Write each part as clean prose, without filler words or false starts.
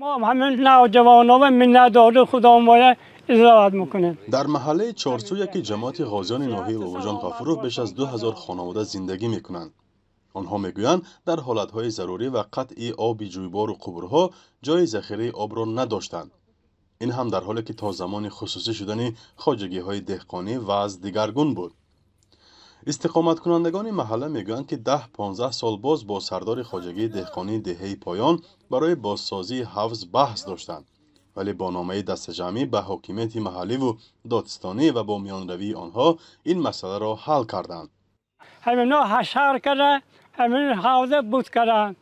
Мо ҳамин навҷавонова миннатдори худомоя изоат мекунем. Дар маҳаллаи Чорсу, яке ҷамоати Ғозиёни ноҳияи Бобоҷон Ғафуров, беш аз 2000 хонавода зиндагӣ мекунанд. Онҳо мегӯянд, дар ҳолатҳои зарурӣ ва қатъи оби ҷӯйбору қубурҳо ҷойи захираи обро надоштанд. Ин ҳам дар ҳоле ки то замони хусусӣ шудани хоҷагиҳои деҳқонӣ вазъ дигаргун буд. Истиқоматкунандагони маҳалла мегӯянд, ки 10-15 сол боз бо сардори хоҷагии деҳқонии деҳаи Поён барои бозсозии ҳавз баҳс доштанд, вале бо номаи дастаҷамъӣ ба ҳокимияти маҳалливу додстонӣ ва бо миёнравии онҳо ин масъаларо ҳал карданд. Ҳамино ҳашар карда, ҳамин ҳавза буд карданд.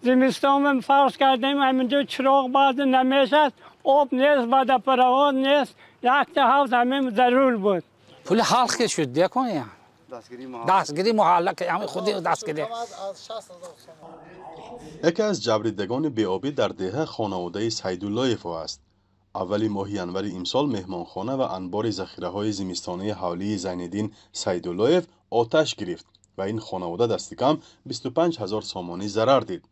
Зимистон фарз кардем, ҳаминҷо чироғ баъзе намешад, об нест, водопровод нест, якта ҳавз ҳамин зарур буд. Пули халқ ки шуд, деконя. Дастгири маҳалла ки ҳамин худи дастгирӣ. Яке аз ҷабрдидагони беобӣ дар деҳа хонаводаи Сайдуллоево аст. Аввали моҳи январи имсол меҳмонхона ва анбори захираҳои зимистонаи ҳавлии Зайниддин Сайдуллоев оташ гирифт ва ин хонавода дастикам 25 ҳазор сомонӣ зарар дид.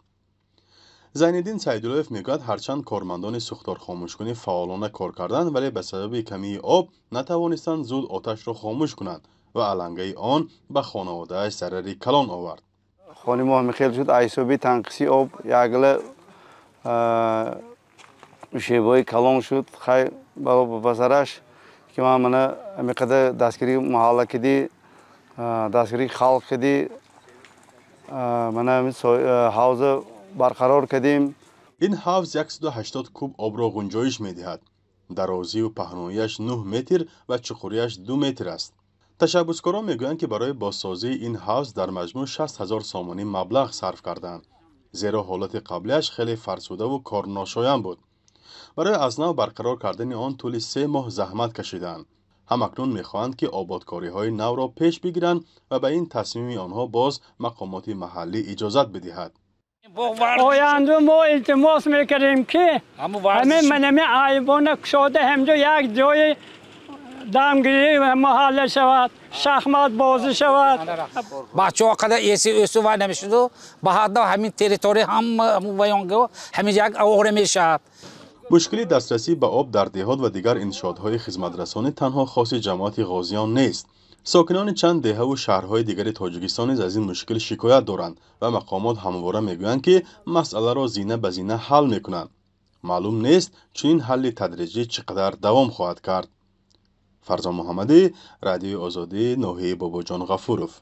Зайниддин Сайдуллоев мегӯяд, ҳарчанд кормандони сӯхторхомӯшкунӣ фаъолона кор карданд, вале ба сабаби камии об натавонистанд зуд оташро хомӯш кунанд ва алангаи он ба хонаводааш зарари калон овард. Хони мо ҳамин хел шуд, ҳисоби танқиси об ягла шебои калон шуд. Хай ба сараш ки ман мана ҳамин қадар дастгирии маҳалла кидӣ, дастгирии халқ кидӣ, мана ҳамин ҳавза барқарор кардем. Ин ҳавз 180 куб обро ғунҷоиш медиҳад. Дарозию паҳноияш 9 метр ва чуқурияш 2 метр аст. Ташаббускорон мегӯянд, ки барои бозсозии ин ҳавз дар маҷмӯъ 60 ҳазор сомонӣ маблағ сарф карданд, зеро ҳолати қаблиаш хеле фарсудаву корношоям буд. Барои аз нав барқарор кардани он тӯли 3 моҳ заҳмат кашиданд. Ҳамакнун мехоҳанд, ки ободкориҳои навро пеш бигиранд ва ба ин тасмими онҳо боз мақомоти маҳаллӣ иҷозат бидиҳад. Оянда мо илтимос мекардем, ки ҳамин манами айвона кушода ҳамҷо як ҷои дамгирӣ маҳалла шавад, шахмат бозӣ шавад. Бачаҳо қадар эси өсу вай намешуду, ба ҳадда ҳамин территория ҳама вайонго ҳамин як овора мешавад. Мушкили дастрасӣ ба об дар деҳот ва дигар иншоотҳои хизматрасонӣ танҳо хоси ҷамоати Ғозиён нест. Сокинони чанд деҳаву шаҳрҳои дигари Тоҷикистон низ аз ин мушкил шикоят доранд ва мақомот ҳамвора мегӯянд, ки масъаларо зина ба зина ҳал мекунанд. Маълум нест, чунин ҳалли тадриҷӣ чӣ қадар давом хоҳад кард. Фарзон Муҳаммадӣ, Радиои Озодӣ, ноҳияи Бобоҷон Ғафуров.